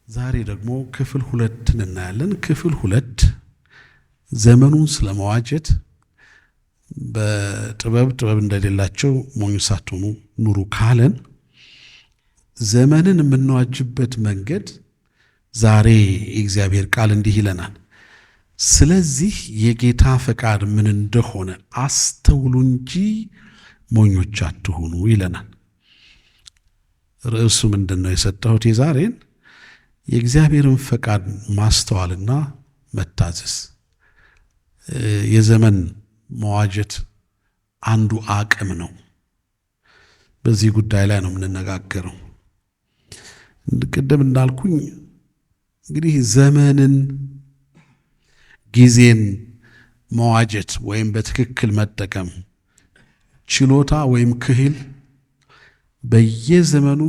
ዛሬ ደግሞ ክፍል 2ን እናያለን። ክፍል 2 ዘመኑን ስለመዋጀት በጥበብ ጥበብ እንደሌላቸው ሞኝ ሳትሆኑ ኑሩ ካለን ዘመንን የምንዋጅበት መንገድ ዛሬ የእግዚአብሔር ቃል እንዲህ ይለናል። ስለዚህ የጌታ ፈቃድ ምን እንደሆነ አስተውሉ እንጂ ሞኞች አትሁኑ ይለናል። ርዕሱ ምንድን ነው የሰጠሁት የዛሬን? የእግዚአብሔርን ፈቃድ ማስተዋልና መታዘዝ። የዘመን መዋጀት አንዱ አቅም ነው። በዚህ ጉዳይ ላይ ነው የምንነጋገረው። ቅድም እንዳልኩኝ እንግዲህ ዘመንን ጊዜን መዋጀት ወይም በትክክል መጠቀም ችሎታ ወይም ክህል በየዘመኑ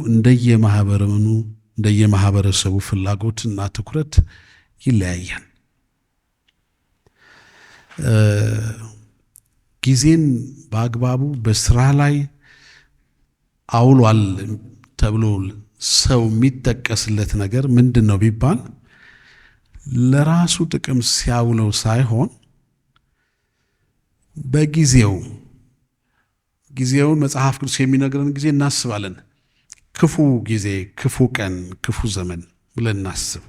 እንደየማህበረሰቡ ፍላጎትና ትኩረት ይለያያል። ጊዜን በአግባቡ በስራ ላይ አውሏል ተብሎ ሰው የሚጠቀስለት ነገር ምንድን ነው ቢባል ለራሱ ጥቅም ሲያውለው ሳይሆን በጊዜው ጊዜውን መጽሐፍ ቅዱስ የሚነግረን ጊዜ እናስባለን። ክፉ ጊዜ፣ ክፉ ቀን፣ ክፉ ዘመን ብለን እናስብ።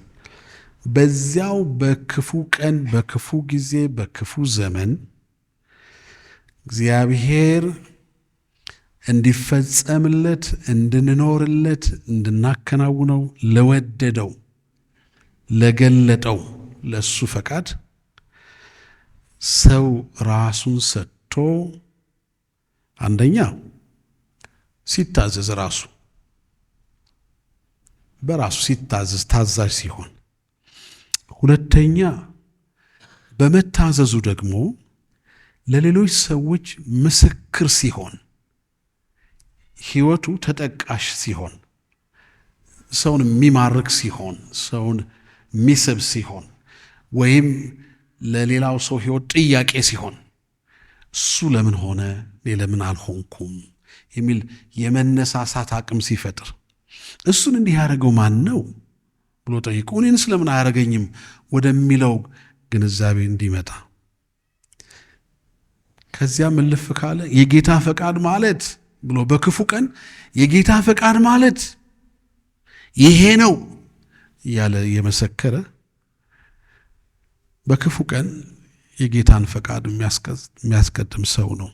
በዚያው በክፉ ቀን፣ በክፉ ጊዜ፣ በክፉ ዘመን እግዚአብሔር እንዲፈጸምለት፣ እንድንኖርለት፣ እንድናከናውነው ለወደደው ለገለጠው ለሱ ፈቃድ ሰው ራሱን ሰጥቶ አንደኛ ሲታዘዝ ራሱ በራሱ ሲታዘዝ ታዛዥ ሲሆን፣ ሁለተኛ በመታዘዙ ደግሞ ለሌሎች ሰዎች ምስክር ሲሆን፣ ሕይወቱ ተጠቃሽ ሲሆን፣ ሰውን የሚማርክ ሲሆን፣ ሰውን የሚስብ ሲሆን፣ ወይም ለሌላው ሰው ሕይወት ጥያቄ ሲሆን፣ እሱ ለምን ሆነ እኔ ለምን አልሆንኩም የሚል የመነሳሳት አቅም ሲፈጥር፣ እሱን እንዲህ ያደረገው ማን ነው ብሎ ጠይቆ እኔንስ ለምን አያደርገኝም ወደሚለው ግንዛቤ እንዲመጣ፣ ከዚያም እልፍ ካለ የጌታ ፈቃድ ማለት ብሎ በክፉ ቀን የጌታ ፈቃድ ማለት ይሄ ነው እያለ የመሰከረ በክፉ ቀን የጌታን ፈቃድ የሚያስቀድም ሰው ነው።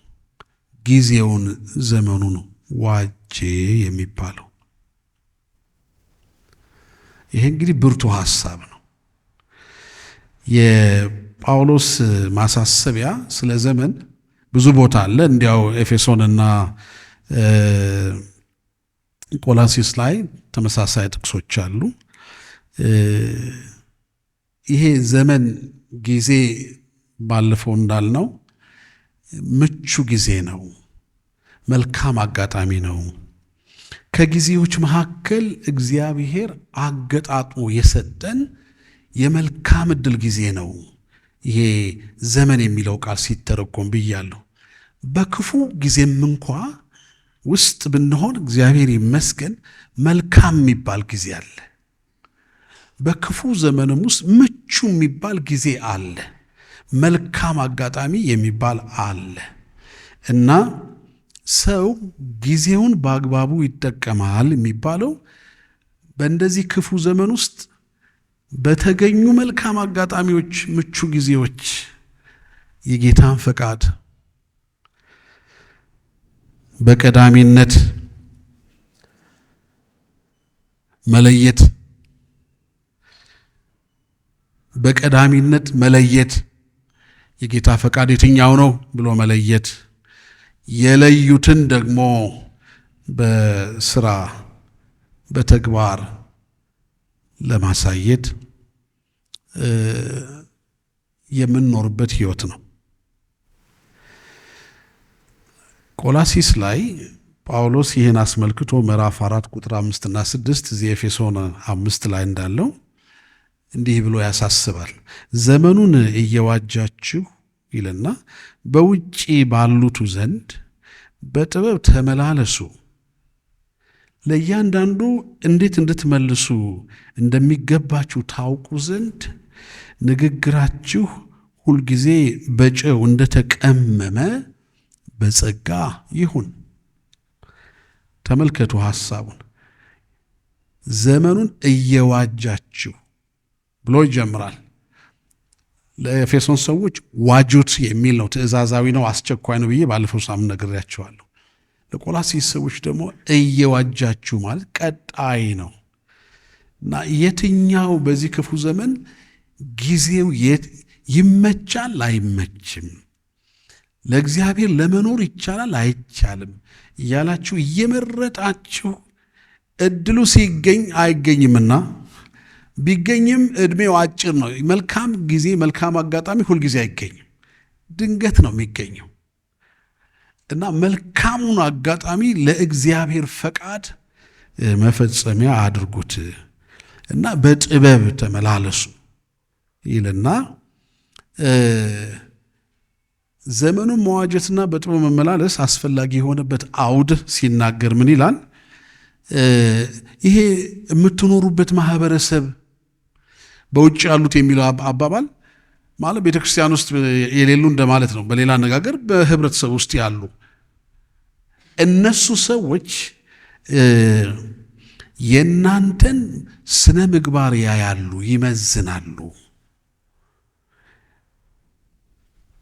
ጊዜውን ዘመኑን ዋጄ የሚባለው። ይሄ እንግዲህ ብርቱ ሐሳብ ነው። የጳውሎስ ማሳሰቢያ ስለ ዘመን ብዙ ቦታ አለ። እንዲያው ኤፌሶንና ቆላሲስ ላይ ተመሳሳይ ጥቅሶች አሉ። ይሄ ዘመን ጊዜ ባለፈው እንዳልነው ምቹ ጊዜ ነው፣ መልካም አጋጣሚ ነው። ከጊዜዎች መካከል እግዚአብሔር አገጣጥሞ የሰጠን የመልካም ዕድል ጊዜ ነው። ይሄ ዘመን የሚለው ቃል ሲተረጎም ብያለሁ። በክፉ ጊዜም እንኳ ውስጥ ብንሆን እግዚአብሔር ይመስገን መልካም የሚባል ጊዜ አለ። በክፉ ዘመንም ውስጥ ምቹ የሚባል ጊዜ አለ። መልካም አጋጣሚ የሚባል አለ። እና ሰው ጊዜውን በአግባቡ ይጠቀማል የሚባለው በእንደዚህ ክፉ ዘመን ውስጥ በተገኙ መልካም አጋጣሚዎች፣ ምቹ ጊዜዎች የጌታን ፈቃድ በቀዳሚነት መለየት በቀዳሚነት መለየት የጌታ ፈቃድ የትኛው ነው ብሎ መለየት፣ የለዩትን ደግሞ በስራ በተግባር ለማሳየት የምንኖርበት ህይወት ነው። ቆላሲስ ላይ ጳውሎስ ይህን አስመልክቶ ምዕራፍ 4 ቁጥር 5 እና 6 እዚህ ኤፌሶን 5 ላይ እንዳለው እንዲህ ብሎ ያሳስባል። ዘመኑን እየዋጃችሁ ይልና በውጪ ባሉቱ ዘንድ በጥበብ ተመላለሱ፣ ለእያንዳንዱ እንዴት እንድትመልሱ እንደሚገባችሁ ታውቁ ዘንድ ንግግራችሁ ሁልጊዜ በጨው እንደተቀመመ በጸጋ ይሁን። ተመልከቱ ሐሳቡን። ዘመኑን እየዋጃችሁ ብሎ ይጀምራል። ለኤፌሶን ሰዎች ዋጁት የሚል ነው። ትእዛዛዊ ነው፣ አስቸኳይ ነው ብዬ ባለፈው ሳምንት ነግሬያቸዋለሁ። ለቆላሲስ ሰዎች ደግሞ እየዋጃችሁ ማለት ቀጣይ ነው እና የትኛው በዚህ ክፉ ዘመን ጊዜው ይመቻል አይመችም፣ ለእግዚአብሔር ለመኖር ይቻላል አይቻልም እያላችሁ እየመረጣችሁ እድሉ ሲገኝ አይገኝምና ቢገኝም እድሜው አጭር ነው። መልካም ጊዜ መልካም አጋጣሚ ሁልጊዜ አይገኝም፣ ድንገት ነው የሚገኘው እና መልካሙን አጋጣሚ ለእግዚአብሔር ፈቃድ መፈጸሚያ አድርጉት እና በጥበብ ተመላለሱ ይልና ዘመኑን መዋጀትና በጥበብ መመላለስ አስፈላጊ የሆነበት አውድ ሲናገር ምን ይላል? ይሄ የምትኖሩበት ማህበረሰብ በውጭ ያሉት የሚለው አባባል ማለት ቤተክርስቲያን ውስጥ የሌሉ እንደማለት ነው። በሌላ አነጋገር በህብረተሰብ ውስጥ ያሉ እነሱ ሰዎች የእናንተን ስነ ምግባር ያያሉ፣ ይመዝናሉ።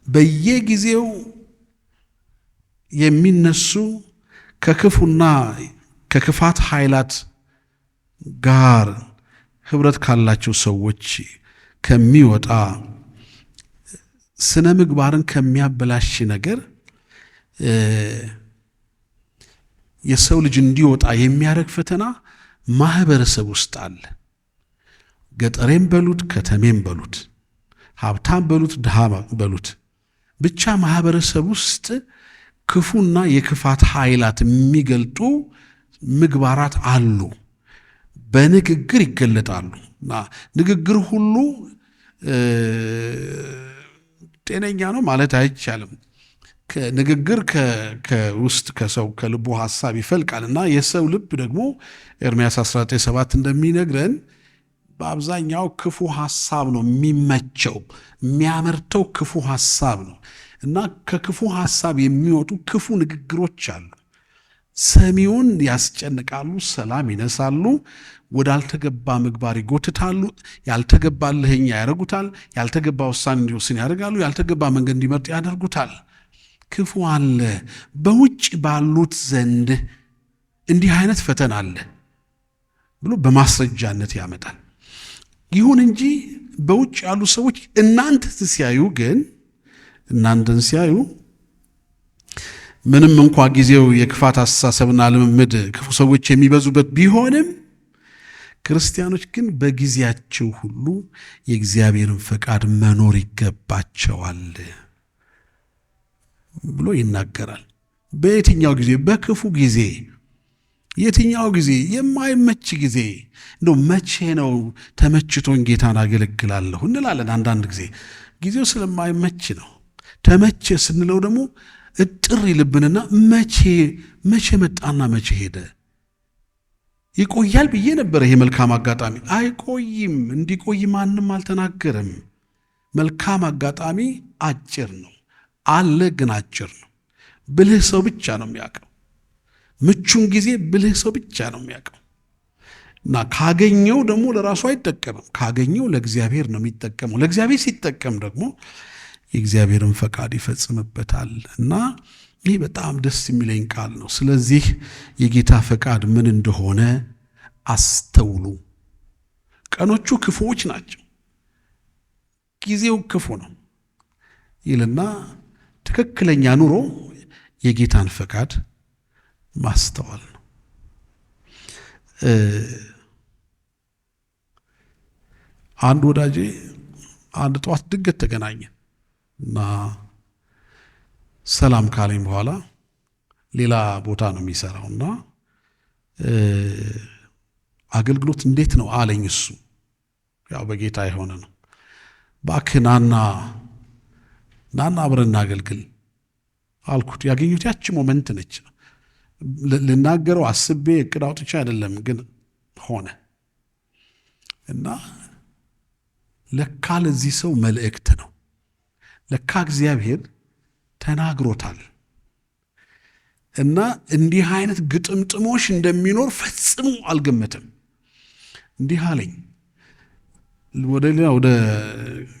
በየጊዜው የሚነሱ ከክፉና ከክፋት ኃይላት ጋር ህብረት ካላቸው ሰዎች ከሚወጣ ስነ ምግባርን ከሚያበላሽ ነገር የሰው ልጅ እንዲወጣ የሚያደርግ ፈተና ማህበረሰብ ውስጥ አለ። ገጠሬም በሉት ከተሜም በሉት ሀብታም በሉት ድሃ በሉት ብቻ ማህበረሰብ ውስጥ ክፉና የክፋት ኃይላት የሚገልጡ ምግባራት አሉ። በንግግር ይገለጣሉ። እና ንግግር ሁሉ ጤነኛ ነው ማለት አይቻልም። ንግግር ከውስጥ ከሰው ከልቡ ሐሳብ ይፈልቃል እና የሰው ልብ ደግሞ ኤርምያስ 19:7 እንደሚነግረን በአብዛኛው ክፉ ሐሳብ ነው የሚመቸው፣ የሚያመርተው ክፉ ሐሳብ ነው እና ከክፉ ሐሳብ የሚወጡ ክፉ ንግግሮች አሉ። ሰሚውን ያስጨንቃሉ፣ ሰላም ይነሳሉ፣ ወዳልተገባ ምግባር ይጎትታሉ፣ ያልተገባ እልህኛ ያደርጉታል፣ ያልተገባ ውሳኔ እንዲወስን ያደርጋሉ፣ ያልተገባ መንገድ እንዲመርጥ ያደርጉታል። ክፉ አለ። በውጭ ባሉት ዘንድ እንዲህ አይነት ፈተና አለ ብሎ በማስረጃነት ያመጣል። ይሁን እንጂ በውጭ ያሉ ሰዎች እናንተን ሲያዩ ግን እናንተን ሲያዩ ምንም እንኳ ጊዜው የክፋት አስተሳሰብና ልምምድ ክፉ ሰዎች የሚበዙበት ቢሆንም ክርስቲያኖች ግን በጊዜያቸው ሁሉ የእግዚአብሔርን ፈቃድ መኖር ይገባቸዋል ብሎ ይናገራል። በየትኛው ጊዜ? በክፉ ጊዜ። የትኛው ጊዜ? የማይመች ጊዜ። እንደው መቼ ነው ተመችቶን ጌታን አገለግላለሁ እንላለን። አንዳንድ ጊዜ ጊዜው ስለማይመች ነው። ተመቼ ስንለው ደግሞ እጥር ይልብንና መቼ መቼ መጣና መቼ ሄደ? ይቆያል ብዬ ነበረ። ይሄ መልካም አጋጣሚ አይቆይም። እንዲቆይ ማንም አልተናገረም። መልካም አጋጣሚ አጭር ነው አለ፣ ግን አጭር ነው። ብልህ ሰው ብቻ ነው የሚያውቀው። ምቹን ጊዜ ብልህ ሰው ብቻ ነው የሚያውቀው። እና ካገኘው ደግሞ ለራሱ አይጠቀምም። ካገኘው ለእግዚአብሔር ነው የሚጠቀመው። ለእግዚአብሔር ሲጠቀም ደግሞ የእግዚአብሔርን ፈቃድ ይፈጽምበታል። እና ይህ በጣም ደስ የሚለኝ ቃል ነው። ስለዚህ የጌታ ፈቃድ ምን እንደሆነ አስተውሉ። ቀኖቹ ክፉዎች ናቸው፣ ጊዜው ክፉ ነው ይልና ትክክለኛ ኑሮ የጌታን ፈቃድ ማስተዋል ነው። አንድ ወዳጄ አንድ ጠዋት ድንገት ተገናኘን እና ሰላም ካለኝ በኋላ ሌላ ቦታ ነው የሚሰራው እና አገልግሎት እንዴት ነው አለኝ። እሱ ያው በጌታ የሆነ ነው። እባክህ ናና ናና አብረን እናገልግል አልኩት። ያገኙት ያቺ moment ነች። ልናገረው አስቤ እቅድ አውጥቼ አይደለም፣ ግን ሆነ እና ለካ ለዚህ ሰው መልእክት ነው። ለካ እግዚአብሔር ተናግሮታል እና እንዲህ አይነት ግጥምጥሞሽ እንደሚኖር ፈጽሞ አልገመተም። እንዲህ አለኝ። ወደ ሌላ ወደ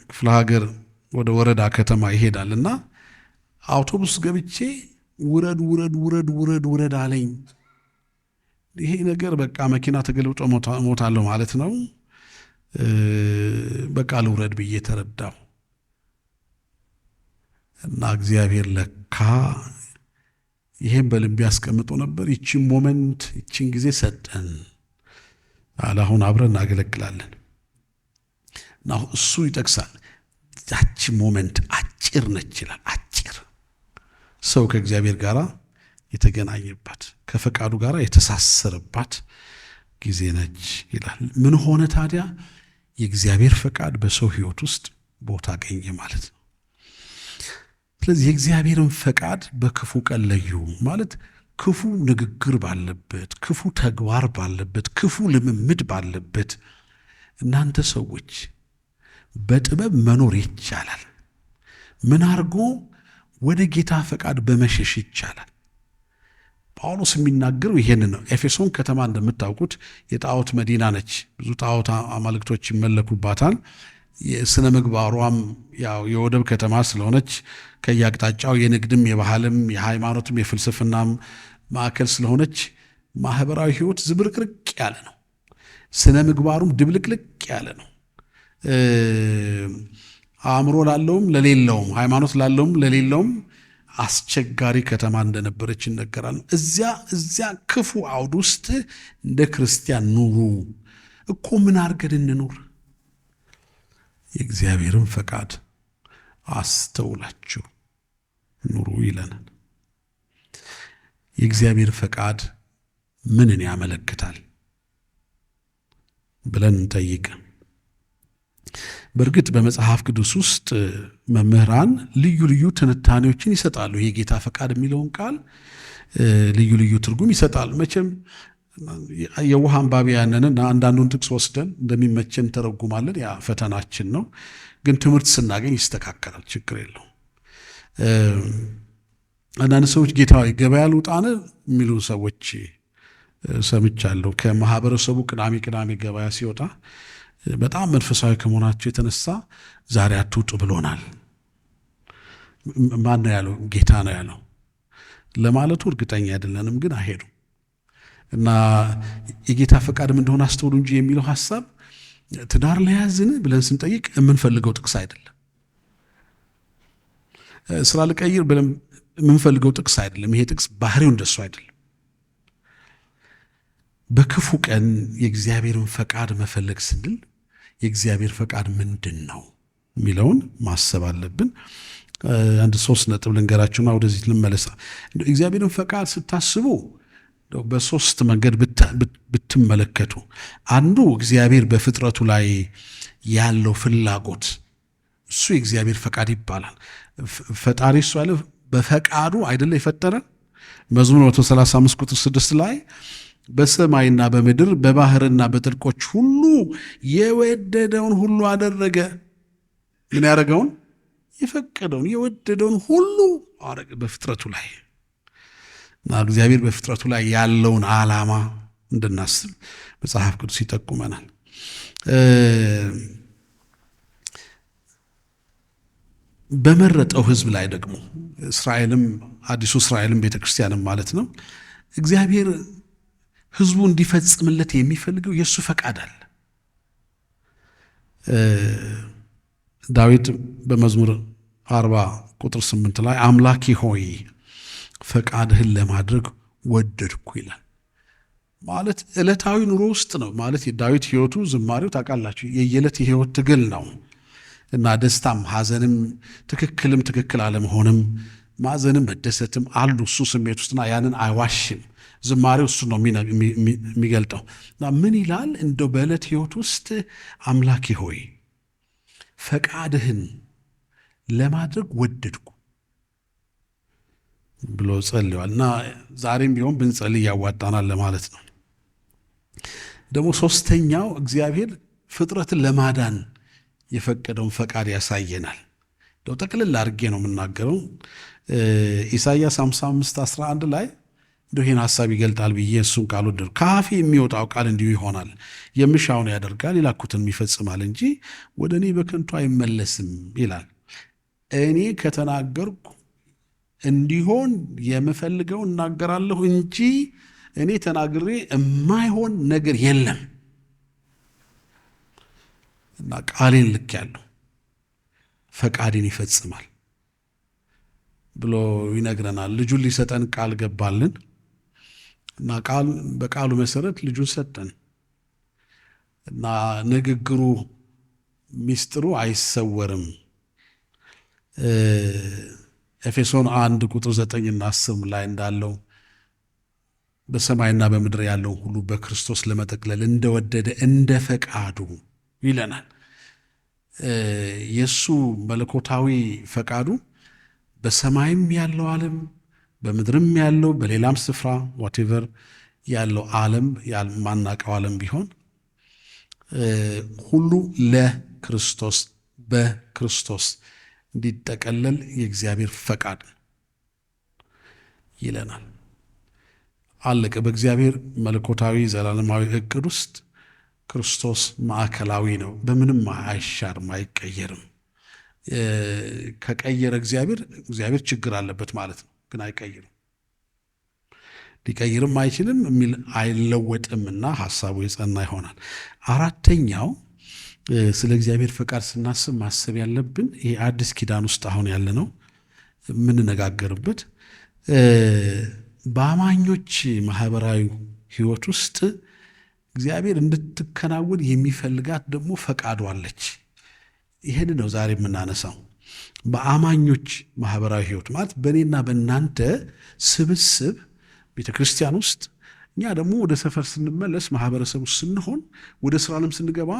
ክፍለ ሀገር ወደ ወረዳ ከተማ ይሄዳል እና አውቶቡስ ገብቼ ውረድ ውረድ ውረድ ውረድ ውረድ አለኝ። ይሄ ነገር በቃ መኪና ተገልብጦ ሞታለሁ ማለት ነው። በቃ ልውረድ ብዬ ተረዳሁ እና እግዚአብሔር ለካ ይሄን በልቤ አስቀምጦ ነበር። ይቺን moment፣ ይቺን ጊዜ ሰጠን አለ። አሁን አብረን እናገለግላለን እና እሱ ይጠቅሳል። ያቺ moment አጭር ነች ይላል። አጭር ሰው ከእግዚአብሔር ጋር የተገናኘባት፣ ከፈቃዱ ጋር የተሳሰረባት ጊዜ ነች ይላል። ምን ሆነ ታዲያ? የእግዚአብሔር ፈቃድ በሰው ሕይወት ውስጥ ቦታ አገኘ ማለት ነው። ስለዚህ የእግዚአብሔርን ፈቃድ በክፉ ቀን ለዩ ማለት ክፉ ንግግር ባለበት፣ ክፉ ተግባር ባለበት፣ ክፉ ልምምድ ባለበት እናንተ ሰዎች በጥበብ መኖር ይቻላል። ምን አድርጎ? ወደ ጌታ ፈቃድ በመሸሽ ይቻላል። ጳውሎስ የሚናገረው ይሄንን ነው። ኤፌሶን ከተማ እንደምታውቁት የጣዖት መዲና ነች። ብዙ ጣዖት አማልክቶች ይመለኩባታል። የስነ ምግባሯም ያው የወደብ ከተማ ስለሆነች ከየአቅጣጫው የንግድም የባህልም የሃይማኖትም የፍልስፍናም ማዕከል ስለሆነች ማህበራዊ ሕይወት ዝብርቅርቅ ያለ ነው። ስነ ምግባሩም ድብልቅልቅ ያለ ነው። አእምሮ ላለውም ለሌለውም፣ ሃይማኖት ላለውም ለሌለውም አስቸጋሪ ከተማ እንደነበረች ይነገራል። እዚያ ክፉ አውድ ውስጥ እንደ ክርስቲያን ኑሩ እኮ። ምን አድርገን እንኑር? የእግዚአብሔርን ፈቃድ አስተውላችሁ ኑሩ ይለናል። የእግዚአብሔር ፈቃድ ምንን ያመለክታል ብለን እንጠይቅ። በእርግጥ በመጽሐፍ ቅዱስ ውስጥ መምህራን ልዩ ልዩ ትንታኔዎችን ይሰጣሉ። የጌታ ፈቃድ የሚለውን ቃል ልዩ ልዩ ትርጉም ይሰጣሉ። መቼም የውሃ አንባቢያንንና አንዳንዱን ጥቅስ ወስደን እንደሚመቸን እንተረጉማለን። ያ ፈተናችን ነው። ግን ትምህርት ስናገኝ ይስተካከላል፣ ችግር የለውም። አንዳንድ ሰዎች ጌታ ሆይ ገበያ ልውጣን የሚሉ ሰዎች ሰምቻለሁ። ከማህበረሰቡ ቅዳሜ ቅዳሜ ገበያ ሲወጣ በጣም መንፈሳዊ ከመሆናቸው የተነሳ ዛሬ አትውጡ ብሎናል። ማን ነው ያለው? ጌታ ነው ያለው ለማለቱ እርግጠኛ አይደለንም፣ ግን አይሄዱም። እና የጌታ ፈቃድም እንደሆነ አስተውሉ እንጂ የሚለው ሐሳብ ትዳር ለያዝን ብለን ስንጠይቅ የምንፈልገው ጥቅስ አይደለም። ስራ ልቀይር ብለን የምንፈልገው ጥቅስ አይደለም። ይሄ ጥቅስ ባህሪው እንደሱ አይደለም። በክፉ ቀን የእግዚአብሔርን ፈቃድ መፈለግ ስንል የእግዚአብሔር ፈቃድ ምንድን ነው የሚለውን ማሰብ አለብን። አንድ 3 ነጥብ ልንገራችሁና ወደዚህ ልመለሳ። እግዚአብሔርን ፈቃድ ስታስቡ በሶስት መንገድ ብትመለከቱ፣ አንዱ እግዚአብሔር በፍጥረቱ ላይ ያለው ፍላጎት፣ እሱ የእግዚአብሔር ፈቃድ ይባላል። ፈጣሪ እሱ ያለ በፈቃዱ አይደለ የፈጠረን? መዝሙር 135 ቁጥር 6 ላይ በሰማይና በምድር በባህርና በጥልቆች ሁሉ የወደደውን ሁሉ አደረገ። ምን ያደረገውን? የፈቀደውን የወደደውን ሁሉ አደረገ በፍጥረቱ ላይ። እና እግዚአብሔር በፍጥረቱ ላይ ያለውን ዓላማ እንድናስብ መጽሐፍ ቅዱስ ይጠቁመናል። በመረጠው ሕዝብ ላይ ደግሞ እስራኤልም አዲሱ እስራኤልም ቤተክርስቲያንም ማለት ነው፣ እግዚአብሔር ሕዝቡ እንዲፈጽምለት የሚፈልገው የእሱ ፈቃድ አለ። ዳዊት በመዝሙር 40 ቁጥር 8 ላይ አምላኬ ሆይ ፈቃድህን ለማድረግ ወደድኩ ይላል። ማለት ዕለታዊ ኑሮ ውስጥ ነው። ማለት የዳዊት ሕይወቱ ዝማሬው ታውቃላችሁ የየዕለት የሕይወት ትግል ነው እና ደስታም ሐዘንም ትክክልም ትክክል አለመሆንም ማዘንም መደሰትም አሉ እሱ ስሜት ውስጥና ያንን አይዋሽም። ዝማሬው እሱ ነው የሚገልጠው። እና ምን ይላል? እንደው በዕለት ሕይወት ውስጥ አምላኬ ሆይ ፈቃድህን ለማድረግ ወደድኩ። ብሎ ጸልዋል። እና ዛሬም ቢሆን ብንጸልይ ያዋጣናል ለማለት ነው። ደግሞ ሶስተኛው እግዚአብሔር ፍጥረትን ለማዳን የፈቀደውን ፈቃድ ያሳየናል። እንደው ጠቅልል አድርጌ ነው የምናገረው። ኢሳይያስ 55:11 ላይ እንደው ይህን ሀሳብ ይገልጣል ብዬ እሱን ቃል ወደድኩ። ከአፌ የሚወጣው ቃል እንዲሁ ይሆናል፣ የምሻውን ያደርጋል፣ የላኩትንም ይፈጽማል እንጂ ወደ እኔ በከንቱ አይመለስም ይላል። እኔ ከተናገርኩ እንዲሆን የምፈልገው እናገራለሁ እንጂ እኔ ተናግሬ የማይሆን ነገር የለም እና ቃሌን ልኬያለሁ፣ ፈቃዴን ይፈጽማል ብሎ ይነግረናል። ልጁን ሊሰጠን ቃል ገባልን እና ቃል በቃሉ መሰረት ልጁን ሰጠን እና ንግግሩ ሚስጥሩ አይሰወርም። ኤፌሶን 1 ቁጥር 9 እና 10 ላይ እንዳለው በሰማይና በምድር ያለውን ሁሉ በክርስቶስ ለመጠቅለል እንደወደደ እንደ ፈቃዱ ይለናል። የእሱ መለኮታዊ ፈቃዱ በሰማይም ያለው ዓለም በምድርም ያለው በሌላም ስፍራ whatever ያለው ዓለም፣ ማናቀው ዓለም ቢሆን ሁሉ ለክርስቶስ በክርስቶስ እንዲጠቀለል የእግዚአብሔር ፈቃድ ይለናል። አለቀ። በእግዚአብሔር መለኮታዊ ዘላለማዊ እቅድ ውስጥ ክርስቶስ ማዕከላዊ ነው። በምንም አይሻርም፣ አይቀየርም። ከቀየረ እግዚአብሔር ችግር አለበት ማለት ነው። ግን አይቀይርም፣ ሊቀይርም አይችልም፣ የሚል አይለወጥምና ሀሳቡ የጸና ይሆናል። አራተኛው ስለ እግዚአብሔር ፈቃድ ስናስብ ማሰብ ያለብን ይሄ አዲስ ኪዳን ውስጥ አሁን ያለ ነው የምንነጋገርበት፣ በአማኞች ማህበራዊ ህይወት ውስጥ እግዚአብሔር እንድትከናወን የሚፈልጋት ደግሞ ፈቃዱ አለች። ይህን ነው ዛሬ የምናነሳው። በአማኞች ማህበራዊ ህይወት ማለት በእኔና በእናንተ ስብስብ ቤተ ክርስቲያን ውስጥ፣ እኛ ደግሞ ወደ ሰፈር ስንመለስ፣ ማህበረሰብ ውስጥ ስንሆን፣ ወደ ስራ ዓለም ስንገባ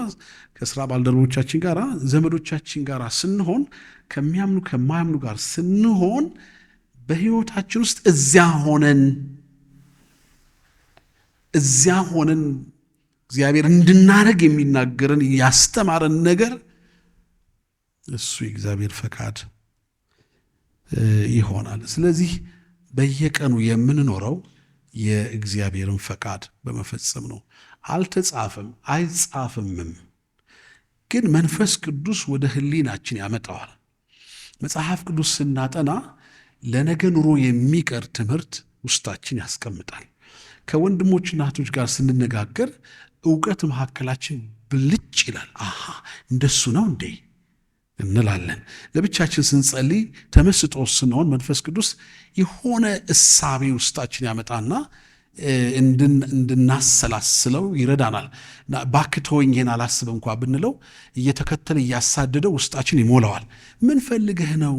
ከስራ ባልደረቦቻችን ጋር፣ ዘመዶቻችን ጋር ስንሆን፣ ከሚያምኑ ከማያምኑ ጋር ስንሆን፣ በህይወታችን ውስጥ እዚያ ሆነን እግዚአብሔር እንድናደርግ የሚናገረን ያስተማረን ነገር እሱ የእግዚአብሔር ፈቃድ ይሆናል። ስለዚህ በየቀኑ የምንኖረው የእግዚአብሔርን ፈቃድ በመፈጸም ነው። አልተጻፈም፣ አይጻፍምም፣ ግን መንፈስ ቅዱስ ወደ ህሊናችን ያመጣዋል። መጽሐፍ ቅዱስ ስናጠና ለነገ ኑሮ የሚቀር ትምህርት ውስጣችን ያስቀምጣል። ከወንድሞችና እህቶች ጋር ስንነጋገር እውቀት መካከላችን ብልጭ ይላል። አሃ፣ እንደሱ ነው እንዴ እንላለን። ለብቻችን ስንጸልይ፣ ተመስጦ ስንሆን መንፈስ ቅዱስ የሆነ እሳቤ ውስጣችን ያመጣና እንድናሰላስለው ይረዳናል። እባክህ ተወኝ፣ ይሄን አላስብ እንኳ ብንለው እየተከተለ እያሳደደ ውስጣችን ይሞላዋል። ምን ፈልገህ ነው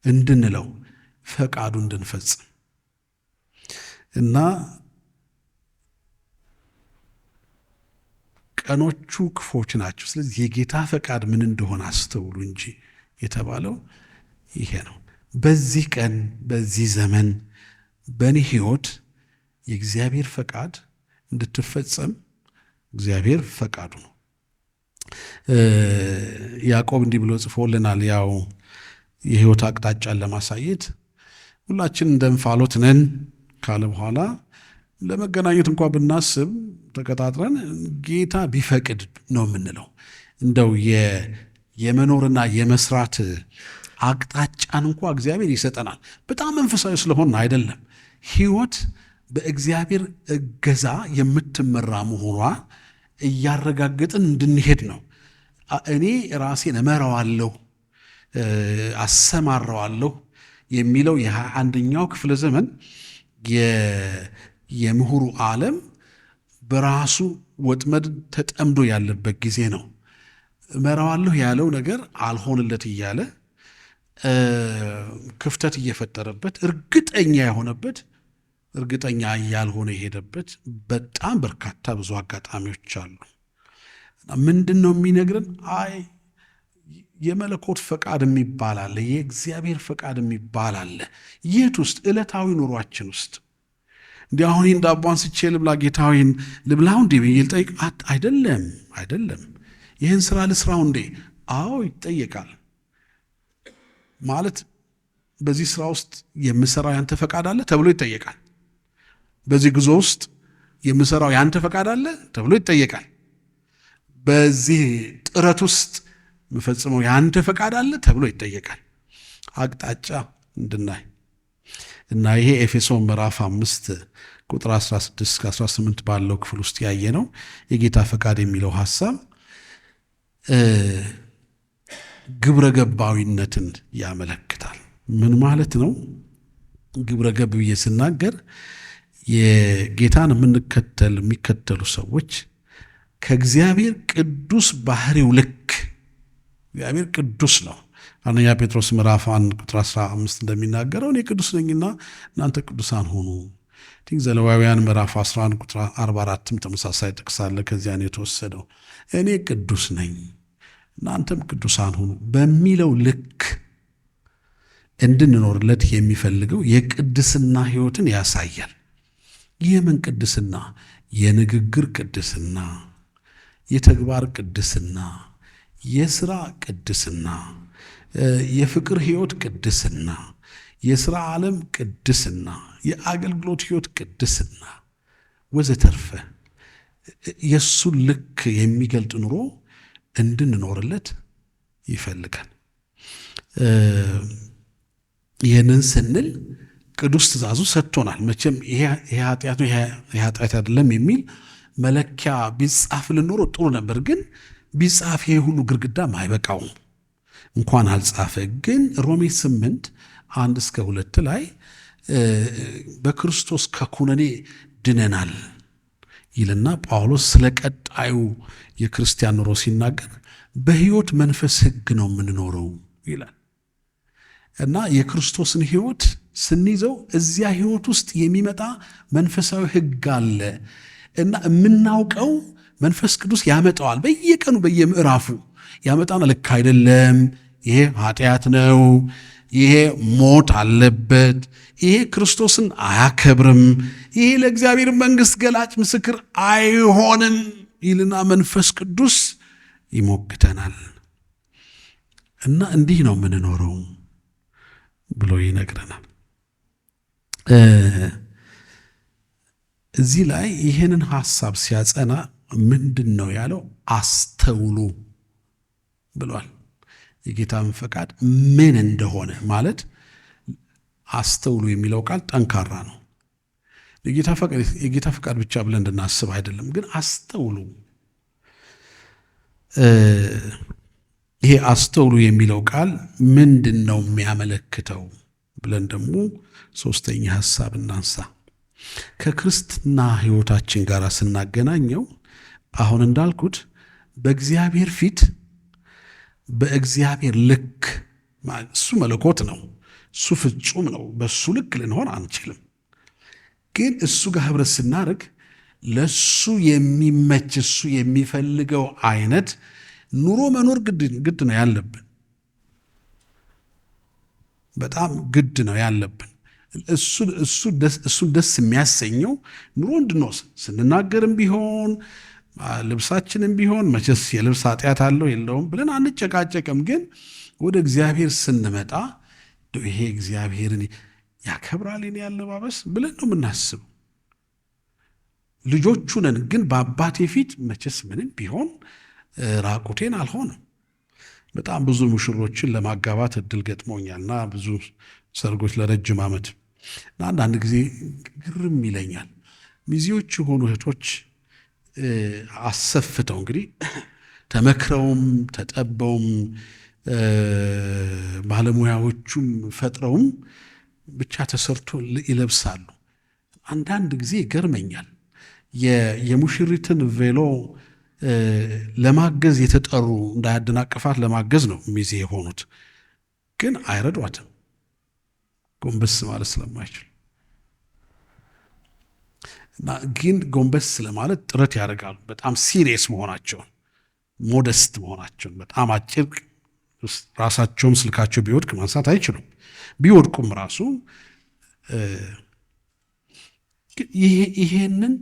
እንድንለው፣ ፈቃዱ እንድንፈጽም። እና ቀኖቹ ክፉዎች ናቸው። ስለዚህ የጌታ ፈቃድ ምን እንደሆነ አስተውሉ እንጂ የተባለው ይሄ ነው። በዚህ ቀን፣ በዚህ ዘመን በእኔ ሕይወት የእግዚአብሔር ፈቃድ እንድትፈጸም እግዚአብሔር ፈቃዱ ነው። ያዕቆብ እንዲህ ብሎ ጽፎልናል። ያው የሕይወት አቅጣጫን ለማሳየት ሁላችን እንደ እንፋሎት ነን ካለ በኋላ ለመገናኘት እንኳ ብናስብ ተቀጣጥረን ጌታ ቢፈቅድ ነው የምንለው። እንደው የመኖርና የመስራት አቅጣጫን እንኳ እግዚአብሔር ይሰጠናል። በጣም መንፈሳዊ ስለሆን አይደለም። ሕይወት በእግዚአብሔር እገዛ የምትመራ መሆኗ እያረጋገጥን እንድንሄድ ነው። እኔ ራሴን እመራዋለሁ፣ አሰማራዋለሁ የሚለው የ21ኛው ክፍለ ዘመን የምሁሩ ዓለም በራሱ ወጥመድ ተጠምዶ ያለበት ጊዜ ነው። እመራዋለሁ ያለው ነገር አልሆንለት እያለ፣ ክፍተት እየፈጠረበት፣ እርግጠኛ የሆነበት እርግጠኛ እያልሆነ የሄደበት በጣም በርካታ ብዙ አጋጣሚዎች አሉ። ምንድን ነው የሚነግረን? አይ፣ የመለኮት ፈቃድ የሚባል አለ፣ የእግዚአብሔር ፈቃድ የሚባል አለ። የት ውስጥ? ዕለታዊ ኑሯችን ውስጥ። እንዲህ አሁን ይህን ዳቦ አንስቼ ልብላ፣ ጌታ ሆይ ልብላው እንዴ ብዬ ልጠይቅ? አይደለም፣ አይደለም። ይህን ስራ ልስራው እንዴ? አዎ ይጠየቃል። ማለት በዚህ ስራ ውስጥ የምሰራው ያንተ ፈቃድ አለ ተብሎ ይጠየቃል። በዚህ ጉዞ ውስጥ የምሰራው ያንተ ፈቃድ አለ ተብሎ ይጠየቃል። በዚህ ጥረት ውስጥ የምፈጽመው ያንተ ፈቃድ አለ ተብሎ ይጠየቃል። አቅጣጫ እንድናይ እና ይሄ ኤፌሶን ምዕራፍ 5 ቁጥር 16 እስከ 18 ባለው ክፍል ውስጥ ያየ ነው የጌታ ፈቃድ የሚለው ሐሳብ ግብረ ገባዊነትን ያመለክታል። ምን ማለት ነው? ግብረ ገብ ብዬ ስናገር የጌታን የምንከተል የሚከተሉ ሰዎች ከእግዚአብሔር ቅዱስ ባህሪው ልክ፣ እግዚአብሔር ቅዱስ ነው። አንደኛ ጴጥሮስ ምዕራፍ 1 ቁጥር 15 እንደሚናገረው እኔ ቅዱስ ነኝና እናንተ ቅዱሳን ሁኑ። ዘሌዋውያን ምዕራፍ 11 ቁጥር 44ም ተመሳሳይ ጥቅስ አለ። ከዚያን የተወሰደው እኔ ቅዱስ ነኝ እናንተም ቅዱሳን ሁኑ በሚለው ልክ እንድንኖርለት የሚፈልገው የቅድስና ሕይወትን ያሳያል። የምን ቅድስና? የንግግር ቅድስና፣ የተግባር ቅድስና፣ የስራ ቅድስና፣ የፍቅር ሕይወት ቅድስና፣ የስራ ዓለም ቅድስና፣ የአገልግሎት ሕይወት ቅድስና ወዘተርፈ የእሱን ልክ የሚገልጥ ኑሮ እንድንኖርለት ይፈልጋል። ይህንን ስንል ቅዱስ ትእዛዙ ሰጥቶናል። መቼም ይሄ ኃጢአት ነው ይሄ ኃጢአት አይደለም የሚል መለኪያ ቢጻፍልን ኖሮ ጥሩ ነበር። ግን ቢጻፍ ይሄ ሁሉ ግድግዳም አይበቃውም። እንኳን አልጻፈ። ግን ሮሜ 8 1 እስከ 2 ላይ በክርስቶስ ከኩነኔ ድነናል ይልና ጳውሎስ ስለ ቀጣዩ የክርስቲያን ኑሮ ሲናገር በሕይወት መንፈስ ሕግ ነው የምንኖረው ይላል። እና የክርስቶስን ሕይወት ስንይዘው እዚያ ሕይወት ውስጥ የሚመጣ መንፈሳዊ ሕግ አለ እና የምናውቀው መንፈስ ቅዱስ ያመጣዋል። በየቀኑ በየምዕራፉ ያመጣና ልክ አይደለም፣ ይሄ ኃጢአት ነው፣ ይሄ ሞት አለበት፣ ይሄ ክርስቶስን አያከብርም፣ ይሄ ለእግዚአብሔር መንግሥት ገላጭ ምስክር አይሆንም ይልና መንፈስ ቅዱስ ይሞግተናል። እና እንዲህ ነው የምንኖረው ብሎ ይነግረናል። እዚህ ላይ ይህንን ሐሳብ ሲያጸና ምንድን ነው ያለው? አስተውሉ ብሏል። የጌታን ፈቃድ ምን እንደሆነ ማለት አስተውሉ የሚለው ቃል ጠንካራ ነው። የጌታ ፈቃድ ብቻ ብለን እንድናስብ አይደለም፣ ግን አስተውሉ። ይሄ አስተውሉ የሚለው ቃል ምንድን ነው የሚያመለክተው ብለን ደግሞ ሶስተኛ ሐሳብ እናንሳ። ከክርስትና ሕይወታችን ጋር ስናገናኘው አሁን እንዳልኩት በእግዚአብሔር ፊት በእግዚአብሔር ልክ፣ እሱ መለኮት ነው፣ እሱ ፍጹም ነው፣ በእሱ ልክ ልንሆን አንችልም። ግን እሱ ጋር ህብረት ስናደርግ ለሱ የሚመች እሱ የሚፈልገው አይነት ኑሮ መኖር ግድ ነው ያለብን። በጣም ግድ ነው ያለብን። እሱ ደስ የሚያሰኘው ኑሮ እንድንወስድ ስንናገርም ቢሆን ልብሳችንም ቢሆን መቼስ የልብስ ኃጢአት አለው የለውም ብለን አንጨቃጨቅም። ግን ወደ እግዚአብሔር ስንመጣ ይሄ እግዚአብሔርን ያከብራል የኔ አለባበስ ብለን ነው የምናስበው። ልጆቹ ነን፣ ግን በአባቴ ፊት መቼስ ምንም ቢሆን ራቁቴን አልሆንም። በጣም ብዙ ሙሽሮችን ለማጋባት እድል ገጥሞኛልና ብዙ ሰርጎች ለረጅም ዓመት እና አንዳንድ ጊዜ ግርም ይለኛል። ሚዜዎች የሆኑ እህቶች አሰፍተው እንግዲህ ተመክረውም ተጠበውም ባለሙያዎቹም ፈጥረውም ብቻ ተሰርቶ ይለብሳሉ። አንዳንድ ጊዜ ይገርመኛል። የሙሽሪትን ቬሎ ለማገዝ የተጠሩ እንዳያደናቅፋት ለማገዝ ነው ሚዜ የሆኑት፣ ግን አይረዷትም ጎንበስ ማለት ስለማይችል እና ግን ጎንበስ ለማለት ጥረት ያደርጋሉ። በጣም serious መሆናቸውን፣ modest መሆናቸውን፣ በጣም አጭር ራሳቸውም ስልካቸው ቢወድቅ ማንሳት አይችሉም። ቢወድቁም ራሱ ይሄንን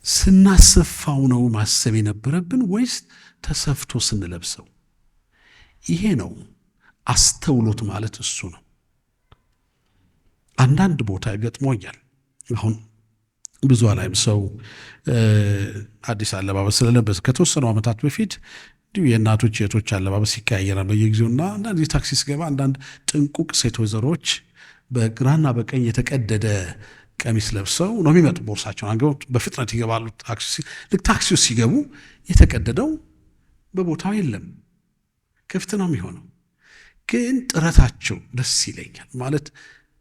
ስናሰፋው ነው ማሰብ የነበረብን ወይስ ተሰፍቶ ስንለብሰው? ይሄ ነው አስተውሎት ማለት፣ እሱ ነው። አንዳንድ ቦታ ገጥሞኛል። አሁን ብዙ አላይም፣ ሰው አዲስ አለባበስ ስለለበሰ፣ ከተወሰኑ ዓመታት በፊት እንዲሁ የእናቶች የእህቶች አለባበስ ይቀያየራል በየጊዜውና አንዳንድ ጊዜ ታክሲ ስገባ አንዳንድ ጥንቁቅ ሴት ወይዘሮች በግራና በቀኝ የተቀደደ ቀሚስ ለብሰው ነው የሚመጡ። ቦርሳቸውን አንግበው በፍጥነት ይገባሉ። ልክ ታክሲ ውስጥ ሲገቡ የተቀደደው በቦታው የለም፣ ክፍት ነው የሚሆነው። ግን ጥረታቸው ደስ ይለኛል። ማለት